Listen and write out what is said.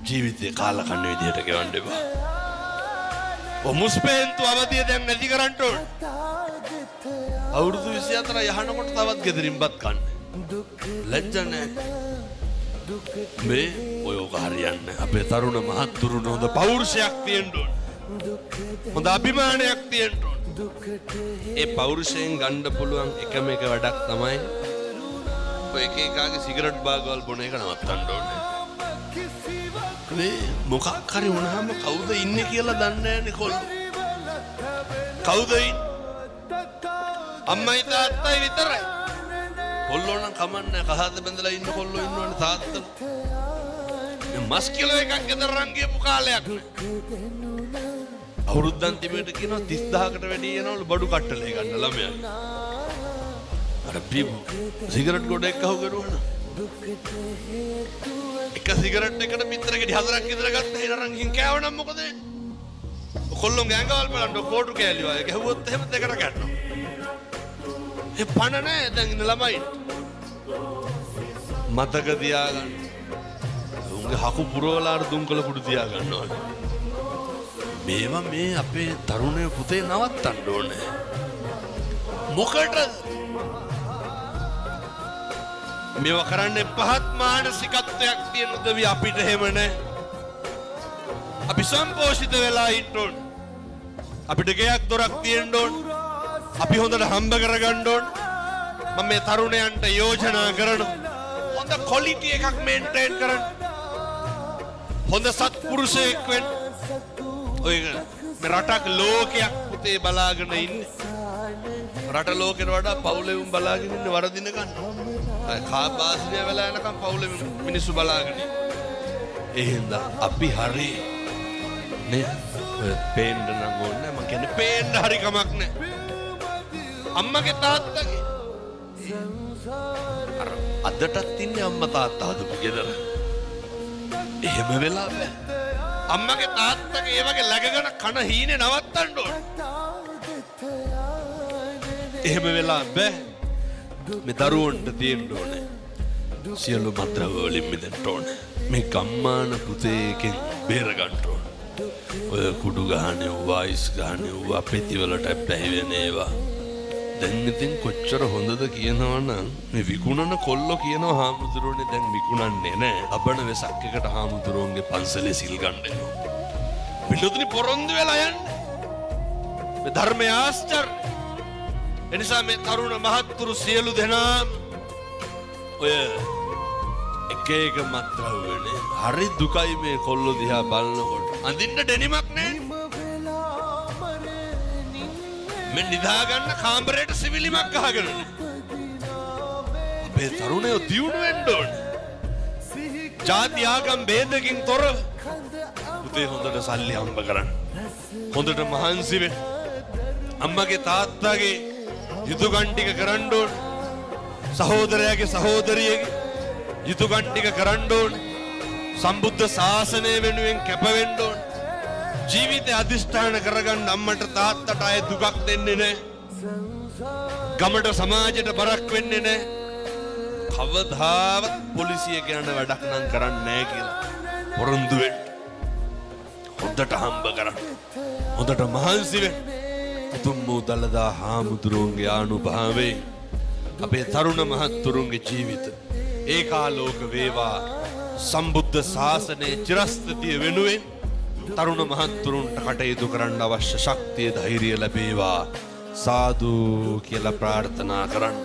ජීවිතේ කාලකන්ණි විදිහට ගෙවන්න එපා. ඔය මුස්පේන්තු අවදිය දැන් නැති කරන්න ඕන. අවුරුදු 24 යහනකොට තවත් ගෙදරින් බත් කන්න. ලැජ්ජ නෑ. මේ ඔය ඔක හරියන්නේ. අපේ තරුණ මහත්තුරුන් හොඳ පෞරුෂයක් තියෙන්න ඕන. හොඳ අභිමානයක් තියෙන්න ඕන. ඒ පෞරුෂයෙන් ගන්න පුළුවන් එකම එක වැඩක් තමයි ඔය එක එකාගේ සිගරට් බාගවල් බොන එක නවත්තන්න ඕනේ. මේ මොකක් හරි වුණාම කවුද ඉන්නේ කියලා දන්නේ නෑනේ කොල්ලෝ. කවුද ඉන්නේ? අම්මයි තාත්තයි විතරයි. කොල්ලෝ නම් කමන්නේ කහද බැඳලා ඉන්න කොල්ලෝ ඉන්නවනේ තාත්තලා. මේ මස් කිලෝ එකක් ගෙදර රන් ගියපු කාලයක් නෑ. අවුරුද්ද අන්තිමේට කියනවා 30,000කට වැඩි එනවලු බඩු කට්ටලේ ගන්න ළමයා. අර බීපු සිගරට් ගොඩ එක්ක අහු කරුවා නම් එක සිගරට් එකට පිටර ගෙඩි හතරක් විතර ගත්තා හිර අරන් ගිහින් කෑව නම් මොකද වෙන්නේ? කොල්ලොන්ගේ ඇඟවල් බලන්න කෝටු කෑලි වගේ ගැහුවොත් එහෙම දෙකට ගන්නවා. ඒ පණ නෑ දැන් ඉන්න ළමයින්ට. මතක තියාගන්න. උන්ගේ හකු පුරවලා අර දුම්කල කුඩු තියාගන්න ඕනේ. මේවා මේ අපේ තරුණය පුතේ නවත්තන්න ඕනේ. මොකටද? මේවා කරන්නේ පහත් මානසිකත්වයක් තියෙන උදවි අපිට එහෙම නෑ. අපි සම්පෝෂිත වෙලා ඉන්න ඕන. අපිට ගෙයක් දොරක් තියෙන්න ඕන. අපි හොඳට හම්බ කරගන්න ඕන. මම මේ තරුණයන්ට යෝජනා කරනවා. හොඳ ක්වොලිටි එකක් මේන්ටේන් කරන්න. හොඳ සත්පුරුෂයෙක් වෙන්න. ඔය මේ රටක් ලෝකයක් පුතේ බලාගෙන ඉන්නේ. රට ලෝකෙට වඩා පවුලේ උන් බලාගෙන ඉන්නේ වරදින ගන්න. කා බාසිරිය වෙලා යනකම් පවුලේ මිනිස්සු බලාගෙන ඉන්නේ. ඒ හින්දා අපි හරි නේ ඔය පේන්න නම් ඕනේ නෑ. මං කියන්නේ පේන්න හරි කමක් නෑ. අම්මගේ තාත්තගේ අර අදටත් ඉන්නේ අම්මා තාත්තා හදපු ගෙදර. එහෙම වෙලා බෑ. අම්මගේ තාත්තගේ ඒ වගේ läගගෙන කන හීනේ නවත්තන්න ඕන. එහෙම වෙලා බෑ. මේ දරුවන්ට තියෙන්න ඕනේ. සියලු මත්ද්‍රව්‍ය වලින් මිදෙන්න ඕනේ. මේ ගම්මාන පුතේ එකෙන් බේර ගන්න ඕන. ඔය කුඩු ගහන ඒවා, අයිස් ගහන ඒවා, පෙති වලට ඇබ්බැහි වෙන ඒවා. දැන් ඉතින් කොච්චර හොඳද කියනවා නම් මේ විකුණන කොල්ලෝ කියනවා හාමුදුරුවනේ දැන් විකුණන්නේ නෑ. ලබන වෙසක් එකට හාමුදුරුවන්ගේ පන්සලේ සිල් ගන්න එනවා. පිටුතුනි පොරොන්දු වෙලා යන්න. මේ ධර්මය ආශ්චර්ය. එනිසා මේ තරුණ මහත්තුරු සියලු දෙනාම ඔය එක එක මත්ද්‍රව්‍යනේ හරි දුකයි මේ කොල්ලෝ දිහා බලනකොට. අඳින්න ඩෙනිමක් නෑ. මේ නිදා ගන්න කාමරේට සිවිලිමක් ගහගෙන නෑ. අපේ තරුණයෝ දියුණු වෙන්න ඕනේ. ජාති ආගම් භේදකින් තොරව පුතේ හොඳට සල්ලි හම්බ කරන්න. හොඳට මහන්සි වෙන්න. අම්මගේ තාත්තගේ යුතුයකම් ටික කරන්න ඕන. සහෝදරයාගේ සහෝදරියගේ යුතුයකම් ටික කරන්න ඕන. සම්බුද්ධ ශාසනය වෙනුවෙන් කැප වෙන්න ඕන. ජීවිතය අධිෂ්ඨාන කරගන්න අම්මට තාත්තට අය දුකක් දෙන්නේ නැහැ. ගමට සමාජයට බරක් වෙන්නේ නැහැ. කවදාවත් පොලිසිය කියන වැඩක් නම් කරන්නේ නැහැ කියලා පොරොන්දු වෙන්න. හොඳට හම්බ කරන්න. හොඳට මහන්සි වෙන්න. උතුම් වූ දළදා හාමුදුරුවන්ගේ ආනුභාවයෙන් අපේ තරුණ මහත්තුරුන්ගේ ජීවිත ඒකාලෝක වේවා. සම්බුද්ධ ශාසනයේ චිරස්ථිතිය වෙනුවෙන් තරුණ මහත්තුරුන්ට කටයුතු කරන්න අවශ්‍ය ශක්තිය ධෛර්යය ලැබේවා. සාදු කියලා ප්‍රාර්ථනා කරන්න.